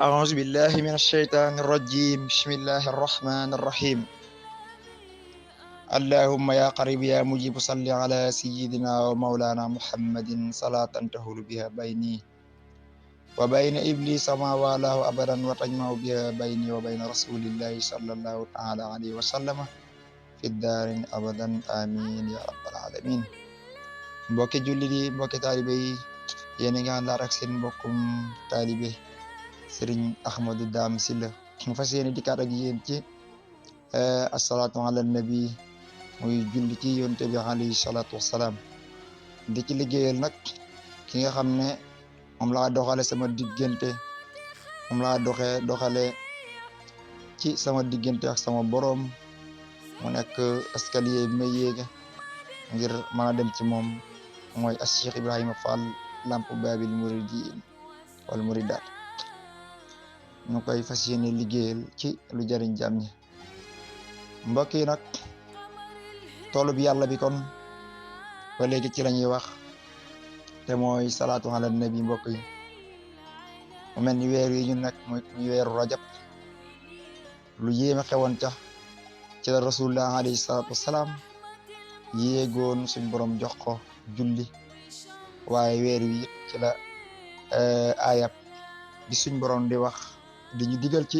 أعوذ بالله من الشيطان الرجيم بسم الله الرحمن الرحيم اللهم يا قريب يا مجيب صل على سيدنا ومولانا محمد صلاة تهول بها بيني وبين إبليس ما والاه أبدا وتجمع بها بيني وبين رسول الله صلى الله تعالى عليه وسلم في الدارين أبدا آمين يا رب العالمين. mbokki jullit yi mbokki taalibe yi yéen a ngi àndaat ak seen mbokkum taalibe Serigne Ahmadou Dame Sylla mu fas yéene dikkaat ak yéen ci asalaatu ala nabi muy julli ci yonte bi alayhi salaatu wassalaam di ci liggéeyal nag ki nga xam ne moom laa doxale sama diggante moom laa doxale ci sama diggante ak sama boroom mu nekk escalier bi may yéege ngir mën a dem ci moom mooy as Cheikh Ibrahima Fall lamp babil muridin wal muridaat ñu koy fas yéene liggéeyal ci lu jariñ jàmm ñi mbokk yi nag toolu bi yàlla bi kon ba léegi ci lañuy wax te mooy salaatu ala nabi mbokk yi mu mel ni weer yi ñu nekk muy weeru rajab lu yéeme xewoon ca ci la rasulullah alayhi salaatu wasalaam yéegoon suñ borom jox ko julli waaye weer wi ci la ayab bi suñ borom di wax di ñu digal ci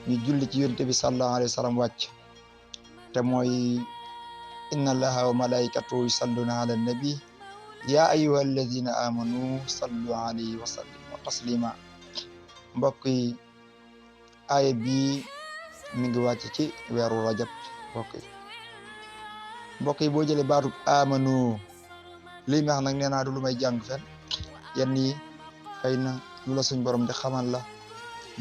ñu julli ci yonent bi sallallahu alayhi wa sallam wàcc te mooy inna allaha wa malaikatahu yusalluna ala nabi ya ayyuha alladina amanu sallu alayhi wa sallimu taslima mbokk yi aaya bi mi ngi wàcc ci weeru rajab mbokk yi boo jëlee baatub amanu lii ma wax nag nee naa du lu may jàng fen yenn yi xëy na lu la suñ borom di xamal la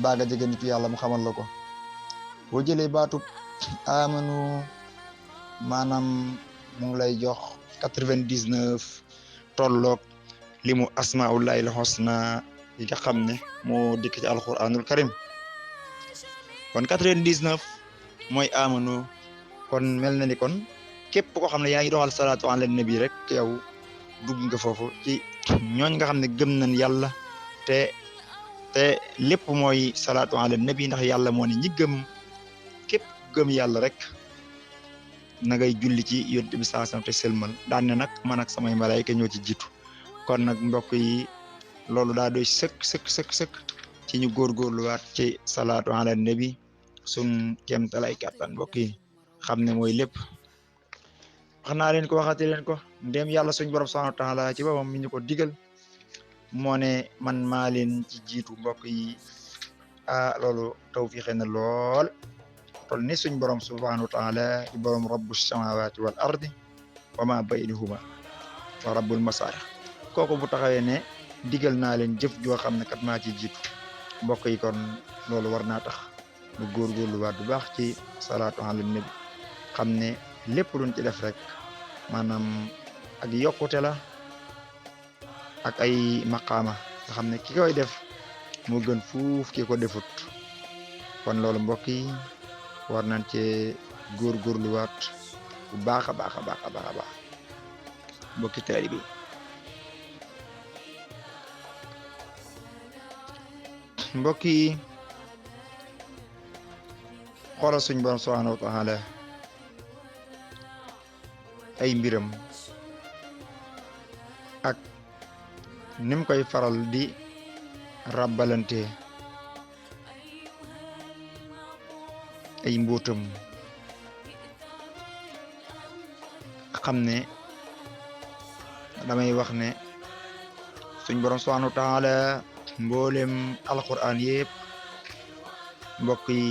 baaga jege nitu yàlla mu xamal la ko boo jëlee baatub amanu maanaam mu ngi lay jox 99 tolloog li mu asmaullahi l husna yi nga xam ne moo dikk ci alquranul karim kon 99 mooy amanu kon mel na ni kon képp koo xam ne yaa ngi doxal salaatu ala nabi rek yow dugg nga foofu ci ñooñ nga xam ne gëm nañ yàlla te lépp mooy salaatu ala nabi ndax yàlla moo ne ñi gëm képp gëm yàlla rek na ngay julli ci yonent bi saasam te sëlmal daan ne nag man ak samay malaayka ñoo ci jiitu kon nag mbokk yi loolu daa doy sëkk ci ñu góorgóorluwaat ci salaatu ala nabi sun kéemtalay kàttan mbokk yi xam ne mooy lépp wax naa leen ko waxati leen ko ndéem yàlla suñ borom subhanahu wa taala ci boppam mi ñu ko digal moo ne man maa leen ci jiitu mbokk yi loolu tawfiixe na lool tol ni suñ borom subhanahu wa taala di borom rabbu samawati wal ardi wa ma baynahuma wa rabbul masaarix kooku bu taxawee ne digal naa leen jëf joo xam ne kat maa ci jiitu mbokk yi kon loolu war naa tax lu góorgóorluwaat bu baax ci salaatu ala nabi xam ne lépp luñ ci def rek maanaam ak yokkute la ak ay maqaama nga xam ne ki koy def moo gën fuuf ki ko defut kon loolu mbokk yi war nañ cee góorgóorluwaat bu baax a baax mbokki taalibe bi mbokk yi xoolal suñ borom subhanahu wa taala ay mbiram ak nim koy faral di rabbalante ay mbóotam xam ne damay wax ne suñ borom subhanahu wa taala mboolem alquran yëpp mbokk yi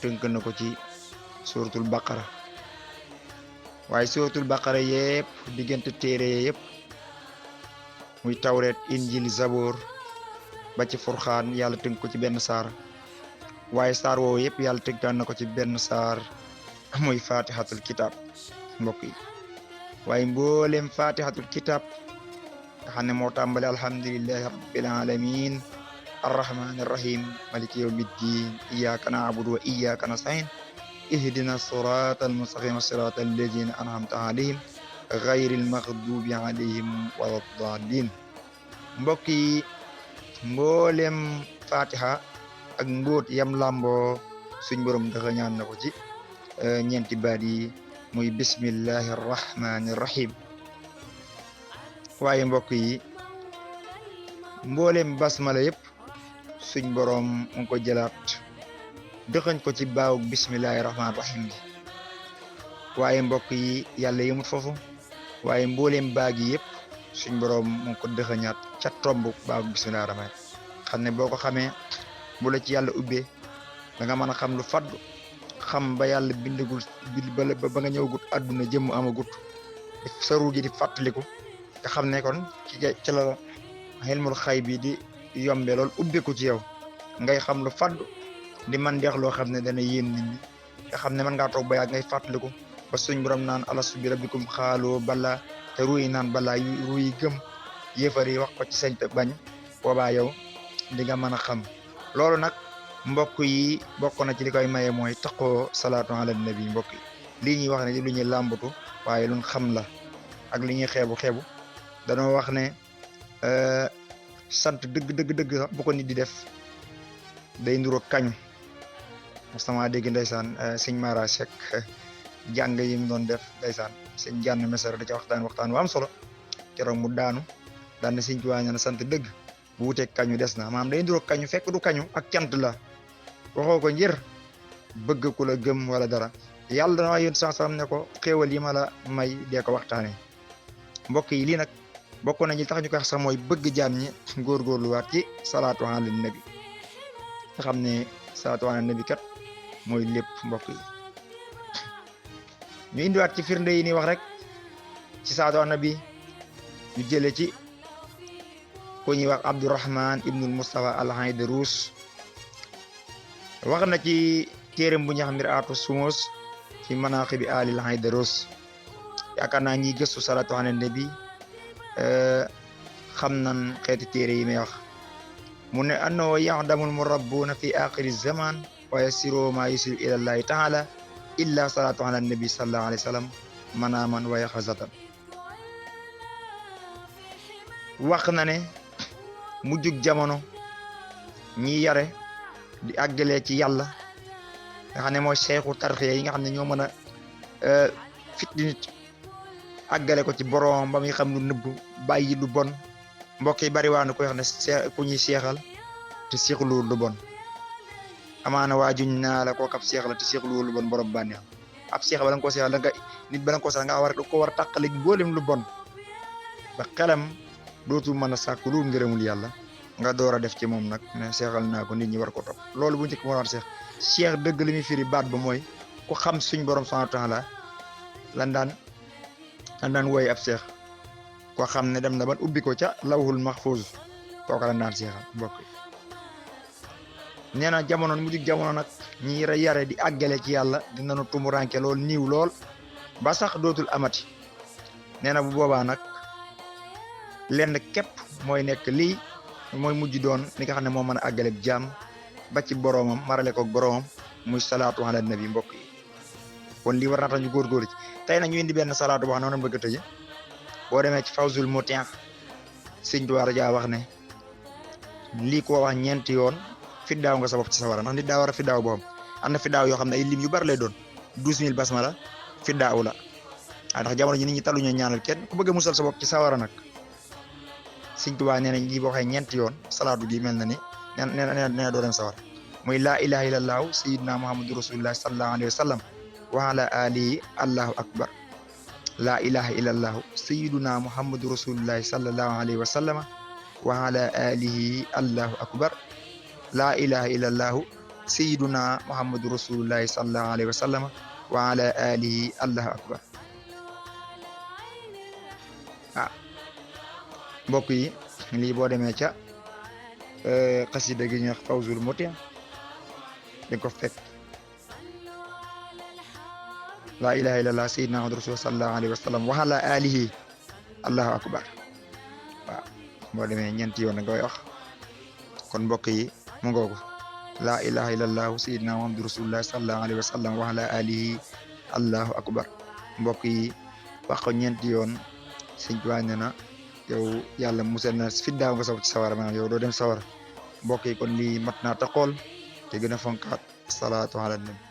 tënk na ko ci suratul baqara waaye suratul baqara yëpp diggante téere yëpp muy tawret injil zabor ba ci furxaan yàlla tënk ko ci benn saar waaye saar woowu yëpp yàlla tënkaan na ko ci benn saar muy fatihatul kitab mbokk yi waaye mboolem fatihatul kitab nga xam ne moo tàmbale alhamdulillahi rabbil alamin arrahmanir rahim maliki yawmiddin iyyaka na'budu wa iyyaka nasta'in ihdina siratal mustaqim siratal ladzina an'amta alayhim ghayril maghdubi alayhim waladdallin mbokk yi mboolem fatiha ak mbóot yam làmboo suñ borom dafa ñaan na ko ci ñeenti baat yi muy bismillahi rahmani rahim. waaye mbokk yi mboolem basmala yëpp suñ borom mu ko jëlaat dëxañ ko ci baawug bismillahi rahmani rahim bi. waaye mbokk yi yàlla yëmut foofu waaye mboolem baag yi yëpp suñ borom mu ko dëxañaat ca tomb baawug bismillahi rahmani xam ne boo ko xamee bu la ci yàlla ubbee da nga mën a xam lu faddu xam ba yàlla bindagul ba nga ñëwagut àdduna jëmm amagut sa ruu gi di fàttaliku nga xam ne kon ci la xilmul xay bi di yombe lool ubbeeku ci yow ngay xam lu faddu di man deex loo xam ne dana yéem nit ñi nga xam ne mën ngaa toog ba yàgg ngay fàttaliku ba suñ borom naan alastu bi rabbikum xaaloo bala te ruu yi naan bala ruu yi gëm yéefar yi wax ko ci sañ te bañ boobaa yow di nga mën a xam loolu nag mbokk yi bokk na ci li koy maye mooy taqoo salaatu ala nabi. mbokk yi lii ñuy wax ne lu ñuy làmbatu waaye luñ xam la ak li ñuy xeebu danoo wax ne sant dëgg sax bu ko nit di def day nduro kañu sama dégg ndeysaan sëñ Mara Seck jàng yi mu doon def ndeysaan sëñ jànn mesara da ca waxtaan wu am solo keroog mu daanu daan na sëñ Tuubaa na sant dëgg bu wuteeg kañu des na maanaam day nduro kañu fekk du kañu ak cant la waxoo ko ngir bëgg ku la gëm wala dara yàlla dana wax yéen sax ne ko xéewal yi ma la may dee ko waxtaanee. mbokk yi lii nag bokk nañu tax ñu koy wax sax mooy bëgg jaam ñi góorgóorluwaat ci salaatu ala nabi nga xam ne salaatu ala nabi kat mooy lépp. mbokk yi ñu indiwaat ci firnde yi ni wax rek ci salaatu ala nabi ñu jële ci ku ñuy wax Abdurrahman ibnul Mustafa al-Haydarus wax na ci téereem bu ñu xam Mir'atu Sumus fi manaqibi alil Haydarus. yaakaar naa ñiy gëstu salaatu ala nabi xam nan xeeti téere yi may wax. mu ne annahu ya'damul murabbuna fi axiri zaman wa yasiru ma yusiru ila llahi taala illa salaatu ala nabi sallallahu alayhi wa sallam manaman wa yaxazatan. wax na ne mujjug jamono ñi yare di àggalee ci yàlla nga xam ne mooy seexu tarxiya yi nga xam ne ñoo mën a fit nit àggale ko ci borom ba muy xam lu nëbb bàyyi lu bon. mbokk yi bari waa na koy wax ne ku ñuy seexal te seexlu lu bon amaana waajuñ naa la kooku ab seex la te seexlu lu bon borom bànneex ab seex bala nga ko seexal nga nit bala nga ko seexal nga war a tàqale mboolem lu bon ba xelam dootul mën a sàkk lu ngërëmul yàlla nga door a def ci moom nag ne seexal naa ko nit ñi war ko topp. loolu bu njëkk moo war seex dëgg li muy firi baat ba mooy ku xam suñ borom subhanahu wa ta'ala lan daan wooye ab seex koo xam ne dem na ban ubbi ko ca lawhul mahfuz kooka la daan seexal. mbokk yi nee na jamono mujj jamono nag ñi yare di àggale ci yàlla dinañu tumuranke lool niiw lool ba sax dootul amati. nee na bu boobaa nag lenn képp mooy nekk lii mooy mujj doon li nga xam ne moo mën a àggale jaam ba ci boromam marale ko boromam muy salaatu ala nabi. mbokk yi kon lii war naa tax ñu góorgóorlu ci. tey nag ñu indi benn salaatu boo xam ne noonu bëgg a tëje boo demee ci Fawzul Mutin Sëñ Tuubaa Rajaa wax ne lii ko wax ñeenti yoon fiddaaw nga sa bopp ci sawara ndax nit daa war a fiddaaw boppam. am na fiddaaw yoo xam ne ay lim yu bari lay doon 12000 basmala fiddaaw la ndax jamono ji nit ñi taluñu ñaanal kenn ku bëgg a musal sa bopp ci sawara nag Sëñ Tuubaa nee nañ lii boo waxee ñeenti yoon salaatu gi mel na ni nee na doo dem sawara muy laa ilaha illallahu sayyidina muhammadu rasulullah sallallahu alayhi wa sallam wa ala alihi allahu akbar. laa ilaha illallahu sayyiduna muhammadu rasulullahi sallallahu alayhi wa sallama wa ala alihi allahu akbar. laa ilaha illallahu sayyiduna muhammadu rasulullahi sallallahu alayhi wa sallama wa ala alihi allahu akbar. mbokk yi lii boo demee ca xasida gi ñuy wax Fawzul Mutin di ko fekk. laa ilaha illallah sayyidina muhammadu rasulullah sallallahu alayhi wa sallam wa ala alihi allahu akbar. waaw boo demee ñeenti yoon nga koy wax. kon mbokk yi mu ngoogu laa ilaha illallah sayyidina muhammadu rasulullah sallallahu alayhi wa sallam wa ala alihi allahu akbar. mbokk yi wax ko ñeenti yoon Sëñ Tuubaa nee na yow yàlla musal na fit daaw nga ci sawara maanaam yow doo dem sawara mbokk yi kon lii mat naa ta xool te gën a fonkaat salaatu ala nabi